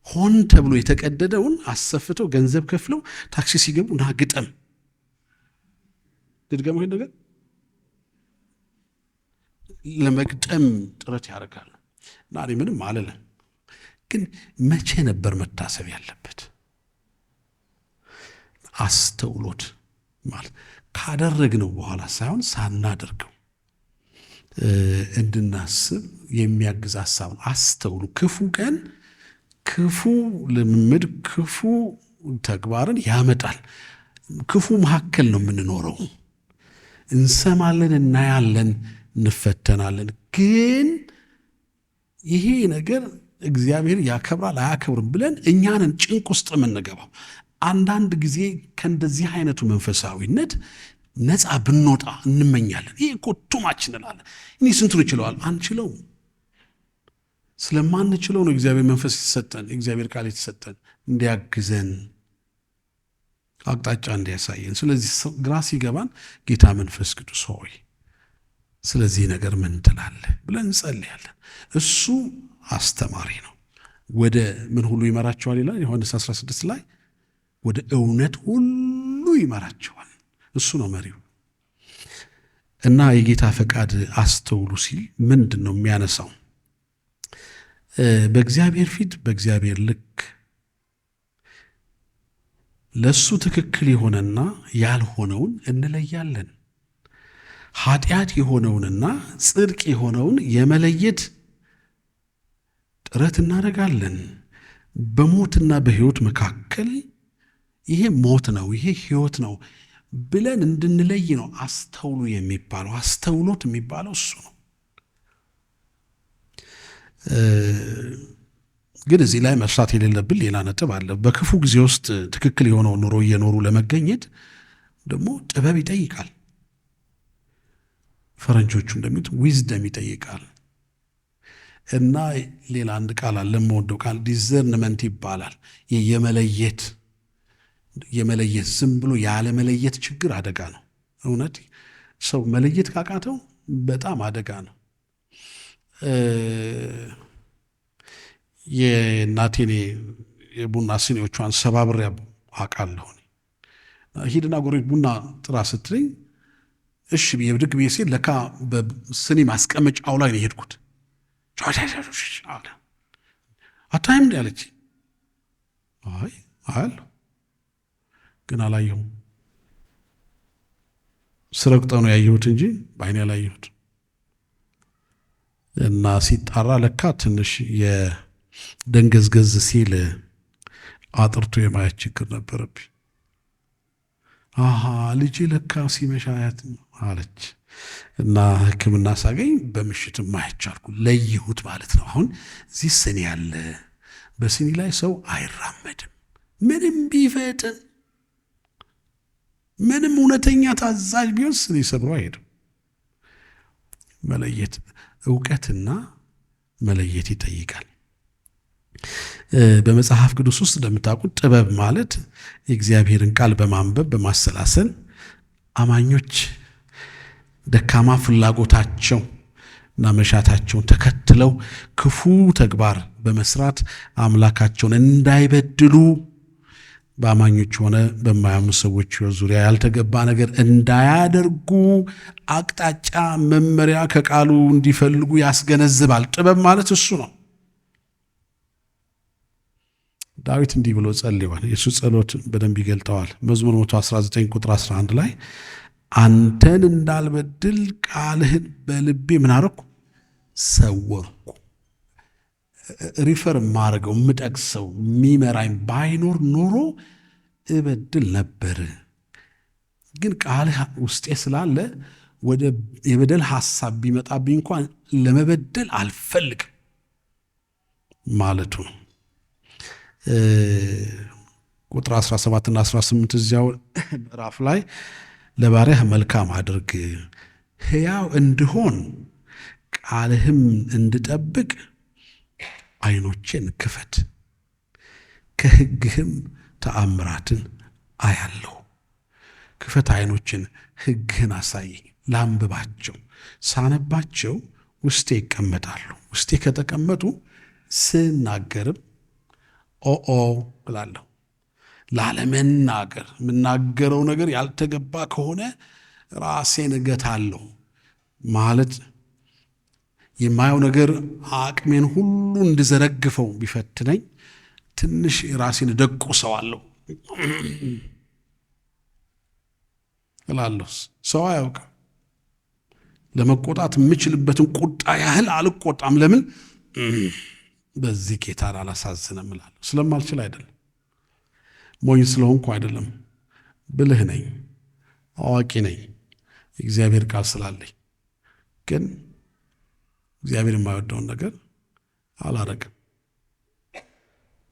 ሆን ተብሎ የተቀደደውን አሰፍተው ገንዘብ ከፍለው ታክሲ ሲገቡ ና ግጠም፣ ልድገመው፣ ይሄን ነገር ለመግጠም ጥረት ያደርጋሉ። እና እኔ ምንም አልልም። ግን መቼ ነበር መታሰብ ያለበት? አስተውሎት ማለት ካደረግነው በኋላ ሳይሆን ሳናደርገው እንድናስብ የሚያግዝ ሀሳብ ነው። አስተውሉ። ክፉ ቀን ክፉ ልምምድ፣ ክፉ ተግባርን ያመጣል። ክፉ መካከል ነው የምንኖረው። እንሰማለን፣ እናያለን፣ እንፈተናለን። ግን ይሄ ነገር እግዚአብሔር ያከብራል አያከብርም ብለን እኛንን ጭንቅ ውስጥ የምንገባው። አንዳንድ ጊዜ ከእንደዚህ አይነቱ መንፈሳዊነት ነፃ ብንወጣ እንመኛለን። ይህ እኮ too much እንላለን። እኔ ስንቱን ይችለዋል? አንችለውም። ስለማንችለው ነው እግዚአብሔር መንፈስ የተሰጠን፣ እግዚአብሔር ቃል የተሰጠን፣ እንዲያግዘን፣ አቅጣጫ እንዲያሳየን። ስለዚህ ግራ ሲገባን ጌታ መንፈስ ቅዱስ ሆይ፣ ስለዚህ ነገር ምን ትላለህ ብለን እንጸልያለን። እሱ አስተማሪ ነው። ወደ ምን ሁሉ ይመራቸዋል ይላል ዮሐንስ 16 ላይ፣ ወደ እውነት ሁሉ ይመራቸዋል። እሱ ነው መሪው። እና የጌታ ፈቃድ አስተውሉ ሲል ምንድን ነው የሚያነሳው? በእግዚአብሔር ፊት በእግዚአብሔር ልክ ለእሱ ትክክል የሆነና ያልሆነውን እንለያለን። ኃጢአት የሆነውንና ጽድቅ የሆነውን የመለየት ጥረት እናደርጋለን። በሞትና በሕይወት መካከል ይሄ ሞት ነው፣ ይሄ ሕይወት ነው ብለን እንድንለይ ነው አስተውሉ የሚባለው። አስተውሎት የሚባለው እሱ ነው። ግን እዚህ ላይ መርሳት የሌለብን ሌላ ነጥብ አለ። በክፉ ጊዜ ውስጥ ትክክል የሆነውን ኑሮ እየኖሩ ለመገኘት ደግሞ ጥበብ ይጠይቃል። ፈረንጆቹ እንደሚሉት wisdom ይጠይቃል። እና ሌላ አንድ ቃል አለ፣ የምወደው ቃል፣ discernment ይባላል። የመለየት የመለየት ዝም ብሎ ያለመለየት ችግር አደጋ ነው። እውነት ሰው መለየት ካቃተው በጣም አደጋ ነው። የእናቴን የቡና ስኒዎቿን ሰባብሬ አውቃለሁ። ሂድና ጎረቤት ቡና ጥራ ስትለኝ እሺ ብዬ ብድግ ብዬ ሲል ለካ በስኒ ማስቀመጫው ላይ ነው የሄድኩት። አታይም እንዲ አለች። አይ አያለሁ፣ ግን አላየሁም። ስረግጠው ነው ያየሁት እንጂ በአይኔ አላየሁት። እና ሲጣራ ለካ ትንሽ የደንገዝገዝ ሲል አጥርቶ የማየት ችግር ነበረብኝ። አሃ፣ ልጄ ለካ ሲመሻ አያት አለች። እና ሕክምና ሳገኝ በምሽትም ማየት ቻልኩ። ለይሁት ማለት ነው። አሁን እዚህ ስኒ አለ። በስኒ ላይ ሰው አይራመድም። ምንም ቢፈጥን፣ ምንም እውነተኛ ታዛዥ ቢሆን ስኒ ሰብሮ አይሄድም። መለየት፣ እውቀትና መለየት ይጠይቃል። በመጽሐፍ ቅዱስ ውስጥ እንደምታውቁት ጥበብ ማለት የእግዚአብሔርን ቃል በማንበብ፣ በማሰላሰል፣ አማኞች ደካማ ፍላጎታቸው እና መሻታቸውን ተከትለው ክፉ ተግባር በመስራት አምላካቸውን እንዳይበድሉ፣ በአማኞች ሆነ በማያምኑ ሰዎች ሕይወት ዙሪያ ያልተገባ ነገር እንዳያደርጉ አቅጣጫ፣ መመሪያ ከቃሉ እንዲፈልጉ ያስገነዝባል። ጥበብ ማለት እሱ ነው። ዳዊት እንዲህ ብሎ ጸልዋል። የእሱ ጸሎት በደንብ ይገልጠዋል። መዝሙር 119 ቁጥር 11 ላይ አንተን እንዳልበድል ቃልህን በልቤ ምን አረኩ? ሰወርኩ። Refer የማደርገው፣ የምጠቅሰው፣ የሚመራኝ ባይኖር ኖሮ እበድል ነበር። ግን ቃልህ ውስጤ ስላለ ወደ የበደል ሐሳብ ቢመጣብኝ እንኳን ለመበደል አልፈልግም ማለቱ ነው። ቁጥር 17 እና 18 እዚያው ምዕራፍ ላይ ለባሪያህ መልካም አድርግ፣ ሕያው እንድሆን ቃልህም እንድጠብቅ ዓይኖቼን ክፈት፣ ከሕግህም ተአምራትን አያለሁ። ክፈት ዓይኖችን፣ ሕግህን አሳየኝ፣ ላንብባቸው። ሳነባቸው ውስጤ ይቀመጣሉ። ውስጤ ከተቀመጡ ስናገርም ኦኦ እላለሁ። ላለመናገር፣ የምናገረው ነገር ያልተገባ ከሆነ ራሴን እገታለሁ። ማለት የማየው ነገር አቅሜን ሁሉ እንድዘረግፈው ቢፈትነኝ ትንሽ ራሴን እደቁሰዋለሁ እላለሁ። ሰው አያውቅም። ለመቆጣት የምችልበትን ቁጣ ያህል አልቆጣም። ለምን? በዚህ ጌታን አላሳዝንም እላለሁ። ስለማልችል አይደለም፣ ሞኝ ስለሆንኩ አይደለም። ብልህ ነኝ፣ አዋቂ ነኝ፣ የእግዚአብሔር ቃል ስላለኝ። ግን እግዚአብሔር የማይወደውን ነገር አላረግም።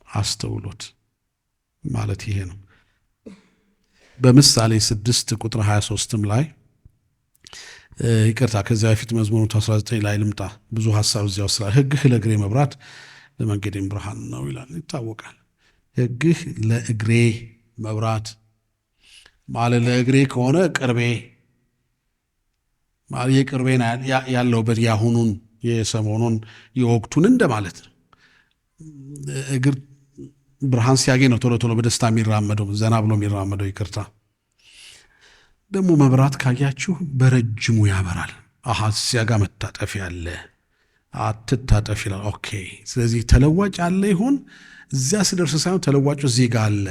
አስተውሎት ማለት ይሄ ነው። በምሳሌ 6 ቁጥር 23ም ላይ፣ ይቅርታ፣ ከዚያ በፊት መዝሙር 19 ላይ ልምጣ። ብዙ ሀሳብ እዚያው ስላለ፣ ሕግህ ለእግሬ መብራት ለመንገዴም ብርሃን ነው ይላል። ይታወቃል። ሕግህ ለእግሬ መብራት ማለት ለእግሬ ከሆነ ቅርቤ ማለት የቅርቤን፣ ያለሁበት፣ የአሁኑን፣ የሰሞኑን፣ የወቅቱን እንደማለት ነው። እግር ብርሃን ሲያገኝ ነው ቶሎ ቶሎ በደስታ የሚራመደው፣ ዘና ብሎ የሚራመደው። ይቅርታ፣ ደግሞ መብራት ካያችሁ በረጅሙ ያበራል። አሃ፣ እዚያ ጋር መታጠፊያ አለ፣ አትታጠፍ ይላል። Okay፣ ስለዚህ ተለዋጭ አለ ይሆን? እዚያ ስደርስ ሳይሆን ተለዋጩ እዚህ ጋር አለ።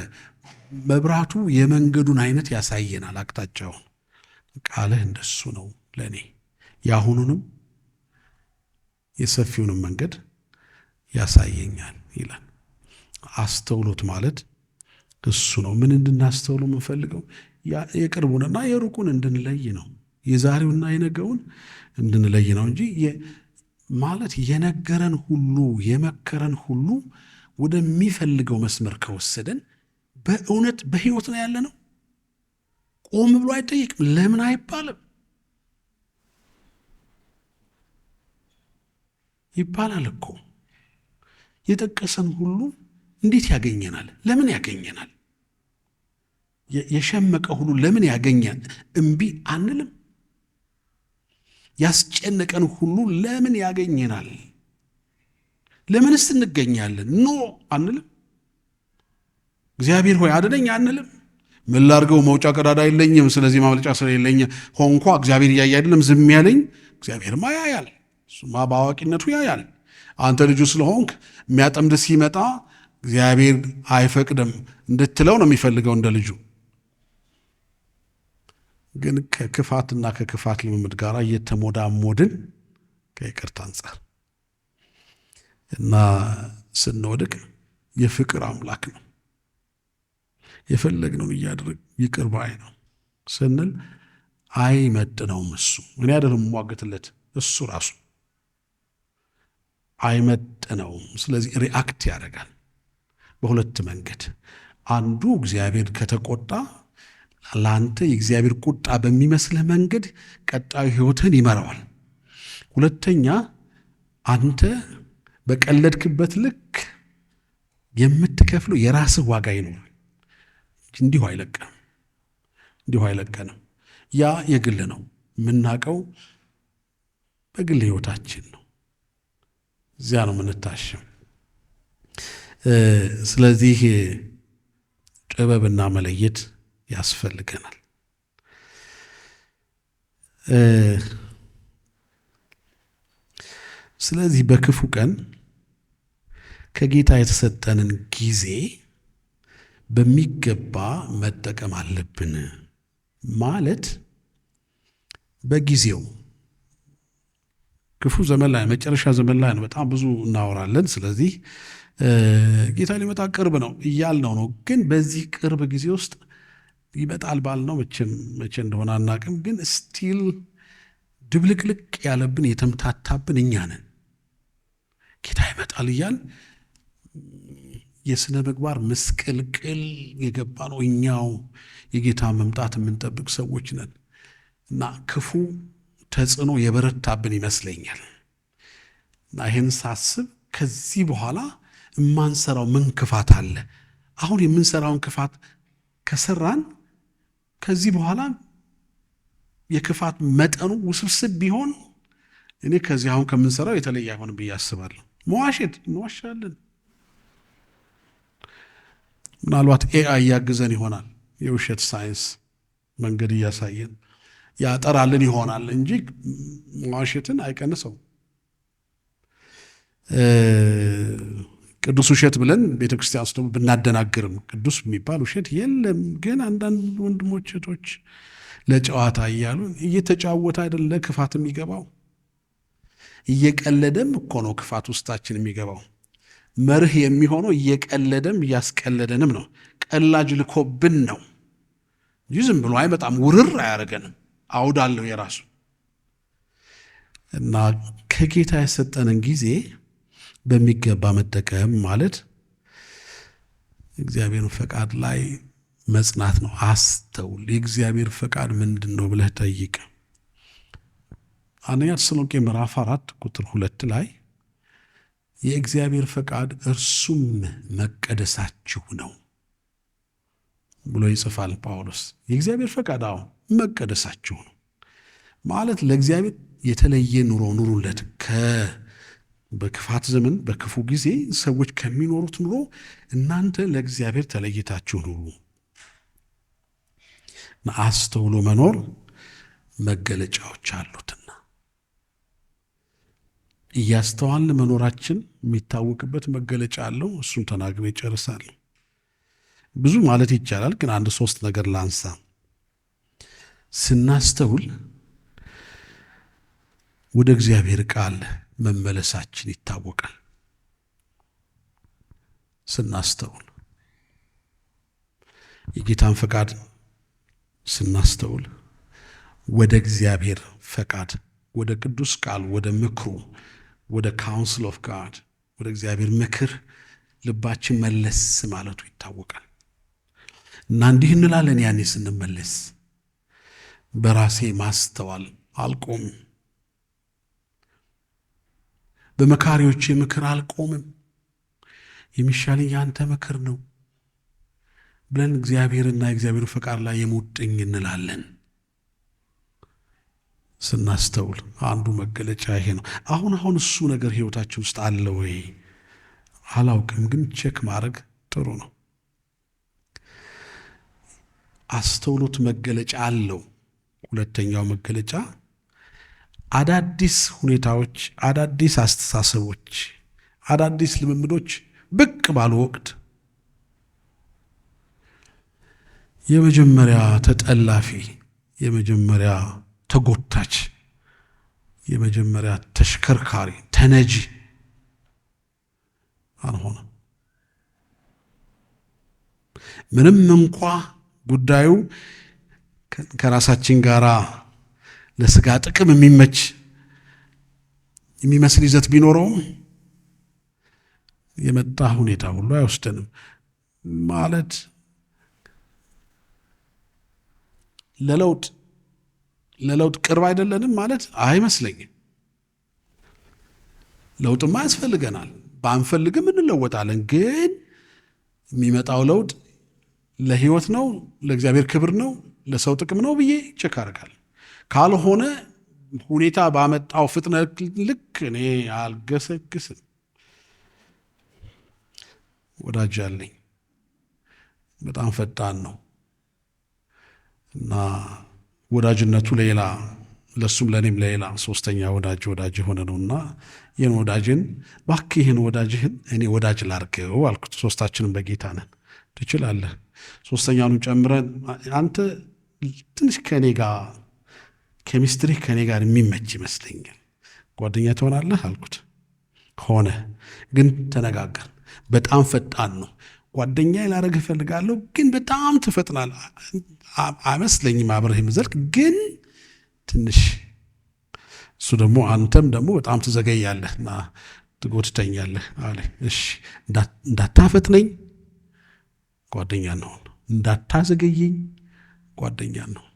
መብራቱ የመንገዱን አይነት ያሳየናል፣ አቅጣጫውን። ቃልህ እንደሱ ነው ለእኔ፣ የአሁኑንም የሰፊውንም መንገድ ያሳየኛል ይላል። አስተውሎት ማለት እሱ ነው። ምን እንድናስተውሉ የምንፈልገው የቅርቡንና የሩቁን እንድንለይ ነው። የዛሬውና የነገውን እንድንለይ ነው እንጂ ማለት የነገረን ሁሉ፣ የመከረን ሁሉ ወደሚፈልገው መስመር ከወሰደን በእውነት በሕይወት ነው ያለ ነው። ቆም ብሎ አይጠይቅም። ለምን አይባልም። ይባላል እኮ። የጠቀሰን ሁሉ እንዴት ያገኘናል? ለምን ያገኘናል? የሸመቀ ሁሉ ለምን ያገኛል? እምቢ አንልም። ያስጨነቀን ሁሉ ለምን ያገኘናል? ለምንስ እንገኛለን? No አንልም። እግዚአብሔር ሆይ አድነኝ አንልም። ምን ላድርገው? መውጫ ቀዳዳ የለኝም። ስለዚህ ማምለጫ ስለሌለኝ ሆንኳ። እግዚአብሔር እያየ አይደለም ዝም ያለኝ? እግዚአብሔርማ ያያል። እሱማ በአዋቂነቱ ያያል። አንተ ልጁ ስለሆንክ የሚያጠምድ ሲመጣ እግዚአብሔር አይፈቅድም እንድትለው ነው የሚፈልገው እንደ ልጁ። ግን ከክፋትና ከክፋት ልምምድ ጋር እየተሞዳሞድን ከይቅርታ አንጻር እና ስንወድቅ የፍቅር አምላክ ነው። የፈለግነውን እያደረግ ይቅር ባይ ነው ስንል አይመጥነውም። እሱ፣ እኔ አይደለም የምሟገትለት፣ እሱ ራሱ አይመጥነውም። ስለዚህ react ያደርጋል በሁለት መንገድ። አንዱ እግዚአብሔር ከተቆጣ ለአንተ የእግዚአብሔር ቁጣ በሚመስልህ መንገድ ቀጣዩ ህይወትህን ይመራዋል። ሁለተኛ አንተ በቀለድክበት ልክ የምትከፍለው የራስህ ዋጋ ይኖራል። እንዲሁ አይለቀንም፣ እንዲሁ አይለቀንም። ያ የግል ነው፣ የምናውቀው በግል ህይወታችን ነው። እዚያ ነው የምንታሸው። ስለዚህ ጥበብና መለየት ያስፈልገናል። ስለዚህ በክፉ ቀን ከጌታ የተሰጠንን ጊዜ በሚገባ መጠቀም አለብን። ማለት በጊዜው ክፉ ዘመን ላይ፣ መጨረሻ ዘመን ላይ ነው። በጣም ብዙ እናወራለን። ስለዚህ ጌታ ሊመጣ ቅርብ ነው እያልነው ነው። ግን በዚህ ቅርብ ጊዜ ውስጥ ይመጣል ባልነው መቼም መቼ እንደሆነ አናቅም። ግን still ድብልቅልቅ ያለብን፣ የተምታታብን እኛ ነን። ጌታ ይመጣል እያልን የሥነ ምግባር ምስቅልቅል የገባ ነው። እኛው የጌታ መምጣት የምንጠብቅ ሰዎች ነን እና ክፉ ተጽዕኖ የበረታብን ይመስለኛል። እና ይህን ሳስብ ከዚህ በኋላ የማንሰራው ምን ክፋት አለ? አሁን የምንሰራውን ክፋት ከሰራን ከዚህ በኋላ የክፋት መጠኑ ውስብስብ ቢሆን እኔ ከዚህ አሁን ከምንሰራው የተለየ አይሆንም ብዬ አስባለሁ። መዋሸት እንዋሻለን። ምናልባት AI እያግዘን ይሆናል፣ የውሸት ሳይንስ መንገድ እያሳየን ያጠራልን ይሆናል እንጂ መዋሸትን አይቀንሰውም። ቅዱስ ውሸት ብለን ቤተ ክርስቲያን ውስጥ ደግሞ ብናደናግርም ቅዱስ የሚባል ውሸት የለም። ግን አንዳንድ ወንድሞች እህቶች ለጨዋታ እያሉ፣ እየተጫወተ አይደለ ክፋት የሚገባው፣ እየቀለደም እኮ ነው ክፋት ውስጣችን የሚገባው። መርህ የሚሆነው እየቀለደም እያስቀለደንም ነው። ቀላጅ ልኮብን ነው እንጂ ዝም ብሎ አይመጣም፣ ውርር አያደርገንም። አውድ አለው የራሱ። እና ከጌታ የሰጠንን ጊዜ በሚገባ መጠቀም ማለት እግዚአብሔርን ፈቃድ ላይ መጽናት ነው። አስተውል። የእግዚአብሔር ፈቃድ ምንድን ነው ብለህ ጠይቅ። አንደኛ ተሰሎንቄ ምዕራፍ 4 ቁጥር 2 ላይ የእግዚአብሔር ፈቃድ እርሱም መቀደሳችሁ ነው ብሎ ይጽፋል ጳውሎስ። የእግዚአብሔር ፈቃድ አዎ መቀደሳችሁ ነው ማለት ለእግዚአብሔር የተለየ ኑሮ ኑሩለት። በክፋት ዘመን፣ በክፉ ጊዜ ሰዎች ከሚኖሩት ኑሮ እናንተ ለእግዚአብሔር ተለይታችሁ ኑሩ። አስተውሎ መኖር መገለጫዎች አሉትና እያስተዋልን መኖራችን የሚታወቅበት መገለጫ አለው። እሱን ተናግሬ እጨርሳለሁ። ብዙ ማለት ይቻላል፣ ግን አንድ ሶስት ነገር ላንሳ። ስናስተውል ወደ እግዚአብሔር ቃል መመለሳችን ይታወቃል። ስናስተውል፣ የጌታን ፈቃድ ስናስተውል ወደ እግዚአብሔር ፈቃድ፣ ወደ ቅዱስ ቃል፣ ወደ ምክሩ፣ ወደ counsel of God፣ ወደ እግዚአብሔር ምክር ልባችን መለስ ማለቱ ይታወቃል። እና እንዲህ እንላለን ያኔ ስንመለስ፣ በራሴ ማስተዋል አልቆምም፣ በመካሪዎቼ ምክር አልቆምም፣ የሚሻለኝ ያንተ ምክር ነው ብለን እግዚአብሔርና የእግዚአብሔር ፈቃድ ላይ የሙጥኝ እንላለን። ስናስተውል አንዱ መገለጫ ይሄ ነው። አሁን አሁን እሱ ነገር ህይወታችን ውስጥ አለ ወይ አላውቅም፣ ግን check ማድረግ ጥሩ ነው። አስተውሎት መገለጫ አለው። ሁለተኛው መገለጫ አዳዲስ ሁኔታዎች፣ አዳዲስ አስተሳሰቦች፣ አዳዲስ ልምምዶች ብቅ ባሉ ወቅት የመጀመሪያ ተጠላፊ፣ የመጀመሪያ ተጎታች፣ የመጀመሪያ ተሽከርካሪ፣ ተነጂ አንሆንም። ምንም እንኳ ጉዳዩ ከራሳችን ጋር ለስጋ ጥቅም የሚመች የሚመስል ይዘት ቢኖረውም የመጣ ሁኔታ ሁሉ አይወስደንም። ማለት ለለውጥ ቅርብ አይደለንም ማለት አይመስለኝም። ለውጥማ ያስፈልገናል። ባንፈልግም እንለወጣለን። ግን የሚመጣው ለውጥ ለህይወት ነው፣ ለእግዚአብሔር ክብር ነው፣ ለሰው ጥቅም ነው ብዬ check አደርጋለሁ። ካልሆነ ሁኔታ ባመጣው ፍጥነት ልክ እኔ አልገሰግስም። ወዳጅ አለኝ፣ በጣም ፈጣን ነው እና ወዳጅነቱ ሌላ፣ ለእሱም ለእኔም ሌላ ሶስተኛ ወዳጅ ወዳጅ የሆነ ነው። እና ይህን ወዳጅን እባክህ ይህን ወዳጅህን እኔ ወዳጅ ላርገው አልኩት። ሶስታችንም በጌታ ነን፣ ትችላለህ። ሶስተኛውን ጨምረን አንተ ትንሽ ከእኔ ጋር ኬሚስትሪ ከእኔ ጋር የሚመች ይመስለኛል። ጓደኛ ትሆናለህ አልኩት። ሆነ። ግን ተነጋገር። በጣም ፈጣን ነው። ጓደኛ ላደርግህ እፈልጋለሁ፣ ግን በጣም ትፈጥናለህ። አይመስለኝም አብረህ የምዘልቅ፣ ግን ትንሽ እሱ ደግሞ አንተም ደግሞ በጣም ትዘገያለህ እና ትጎትተኛለህ አለ። እሺ እንዳታፈጥነኝ ጓደኛ እንሆን፣ እንዳታዘገየኝ ጓደኛ እንሆን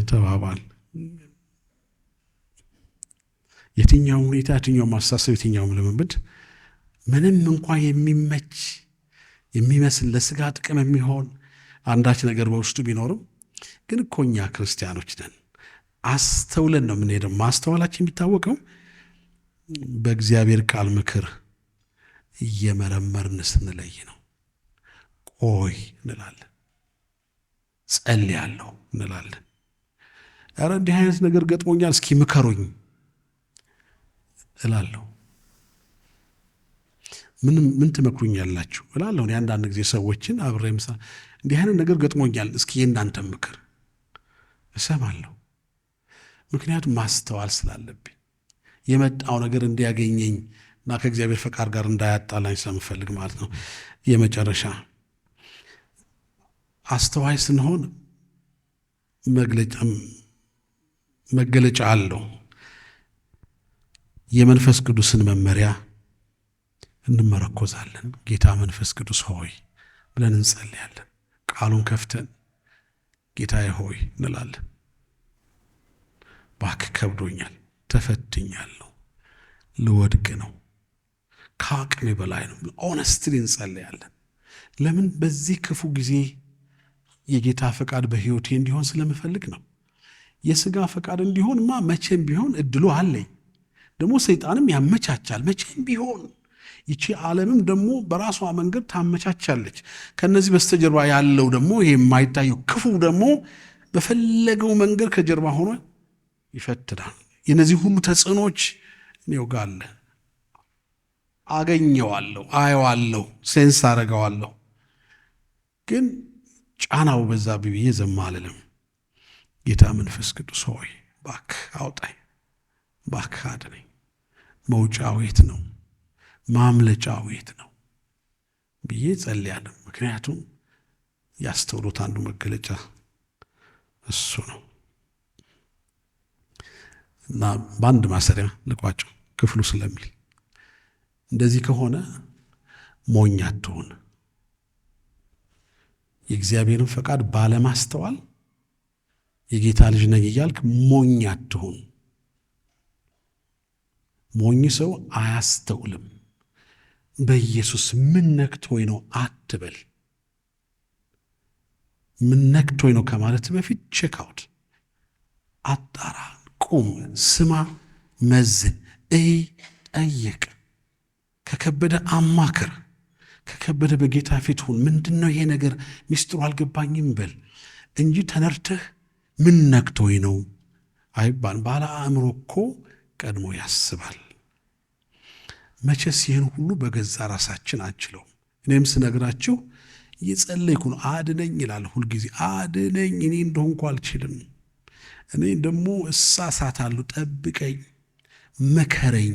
ተባባል። የትኛውም ሁኔታ፣ የትኛውም አስተሳሰብ፣ የትኛውም ልምምድ ምንም እንኳ የሚመች የሚመስል ለስጋ ጥቅም የሚሆን አንዳች ነገር በውስጡ ቢኖርም ግን እኮ እኛ ክርስቲያኖች ነን። አስተውለን ነው የምንሄደው። ማስተዋላችን የሚታወቀው በእግዚአብሔር ቃል ምክር እየመረመርን ስንለይ ነው። ቆይ እንላለን፣ ጸልያለሁ እንላለን። ኧረ እንዲህ አይነት ነገር ገጥሞኛል፣ እስኪ ምከሩኝ እላለሁ። ምን ትመክሩኛላችሁ እላለሁ። እኔ አንዳንድ ጊዜ ሰዎችን አብሬ ምሳ እንዲህ አይነት ነገር ገጥሞኛል፣ እስኪ የእናንተ ምክር እሰማለሁ። ምክንያቱም ማስተዋል ስላለብኝ የመጣው ነገር እንዲያገኘኝ እና ከእግዚአብሔር ፈቃድ ጋር እንዳያጣላኝ ስለምፈልግ ማለት ነው። የመጨረሻ አስተዋይ ስንሆን መገለጫ አለው። የመንፈስ ቅዱስን መመሪያ እንመረኮዛለን። ጌታ መንፈስ ቅዱስ ሆይ ብለን እንጸልያለን። ቃሉን ከፍተን ጌታዬ ሆይ እንላለን። እባክህ ከብዶኛል፣ ተፈትኛለሁ፣ ልወድቅ ነው፣ ከአቅሜ በላይ ነው። Honestly እንጸልያለን። ለምን? በዚህ ክፉ ጊዜ የጌታ ፈቃድ በሕይወቴ እንዲሆን ስለምፈልግ ነው። የስጋ ፈቃድ እንዲሆንማ መቼም ቢሆን እድሉ አለኝ። ደግሞ ሰይጣንም ያመቻቻል መቼም ቢሆን። ይቺ ዓለምም ደግሞ በራሷ መንገድ ታመቻቻለች። ከነዚህ በስተጀርባ ያለው ደግሞ ይሄ የማይታየው ክፉ ደግሞ በፈለገው መንገድ ከጀርባ ሆኖ ይፈትናል። የነዚህ ሁሉ ተጽዕኖች እኔው ጋር አለ። አገኘዋለሁ፣ አየዋለሁ፣ sense አደርገዋለሁ። ግን ጫናው በዛ ብዬ ዝም አልልም። ጌታ መንፈስ ቅዱስ ሆይ እባክህ አውጣኝ፣ እባክህ አድነኝ። መውጫው የት ነው? ማምለጫው የት ነው ብዬ ጸልያለሁ። ምክንያቱም ያስተውሎት አንዱ መገለጫ እሱ ነው። እና በአንድ ማሰሪያ ልቋጨው ክፍሉ ስለሚል፣ እንደዚህ ከሆነ ሞኝ አትሁን። የእግዚአብሔርን ፈቃድ ባለማስተዋል የጌታ ልጅ ነኝ እያልክ ሞኝ አትሁን። ሞኝ ሰው አያስተውልም። በኢየሱስ ምን ነክቶኝ ነው አትበል። ምን ነክቶኝ ነው ከማለት በፊት check out፣ አጣራ፣ ቁም፣ ስማ፣ መዝን፣ እይ፣ ጠይቅ። ከከበደ አማክር። ከከበደ በጌታ ፊት ሁን። ምንድን ነው ይሄ ነገር ሚስጥሩ አልገባኝም በል እንጂ ተነርተህ ምን ነክቶኝ ነው አይባልም። ባለ አእምሮ እኮ ቀድሞ ያስባል። መቼስ ይህን ሁሉ በገዛ ራሳችን አንችለውም። እኔም ስነግራችሁ እየጸለይኩ ነው። አድነኝ ይላል ሁልጊዜ፣ አድነኝ፣ እኔ እንደሆንኩ አልችልም። እኔ ደግሞ እሳሳታለሁ፣ ጠብቀኝ፣ መከረኝ።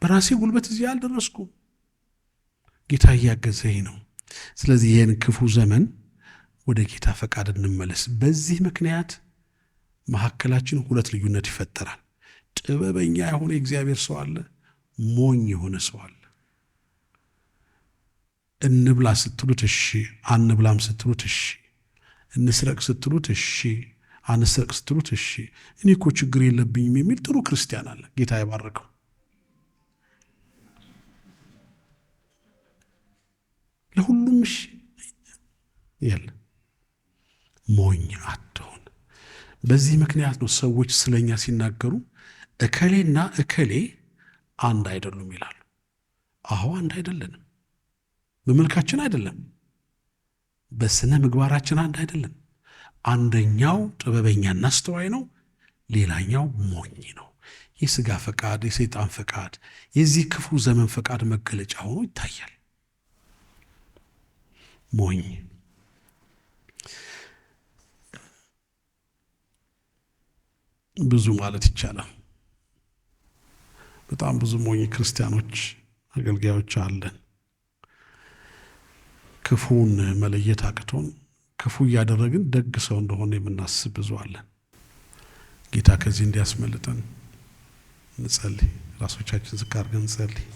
በራሴ ጉልበት እዚህ አልደረስኩም። ጌታ እያገዘኝ ነው። ስለዚህ ይህን ክፉ ዘመን ወደ ጌታ ፈቃድ እንመለስ። በዚህ ምክንያት መካከላችን ሁለት ልዩነት ይፈጠራል። ጥበበኛ የሆነ የእግዚአብሔር ሰው አለ፣ ሞኝ የሆነ ሰው አለ። እንብላ ስትሉት እሺ፣ አንብላም ስትሉት እሺ፣ እንስረቅ ስትሉት እሺ፣ አንስረቅ ስትሉት እሺ፣ እኔ እኮ ችግር የለብኝም የሚል ጥሩ ክርስቲያን አለ። ጌታ የባረከው። ለሁሉም እሺ ያለ ሞኝ አትሆን። በዚህ ምክንያት ነው ሰዎች ስለኛ ሲናገሩ እከሌና እከሌ አንድ አይደሉም ይላሉ። አዎ አንድ አይደለንም። በመልካችን አይደለም፣ በስነ ምግባራችን አንድ አይደለም። አንደኛው ጥበበኛና አስተዋይ ነው፣ ሌላኛው ሞኝ ነው። የስጋ ፈቃድ፣ የሰይጣን ፈቃድ፣ የዚህ ክፉ ዘመን ፈቃድ መገለጫ ሆኖ ይታያል። ሞኝ ብዙ ማለት ይቻላል። በጣም ብዙ ሞኝ ክርስቲያኖች አገልጋዮች አለን። ክፉን መለየት አቅቶን ክፉ እያደረግን ደግ ሰው እንደሆነ የምናስብ ብዙ አለን። ጌታ ከዚህ እንዲያስመልጠን እንጸልይ። ራሶቻችን ዝቅ አድርገን እንጸልይ።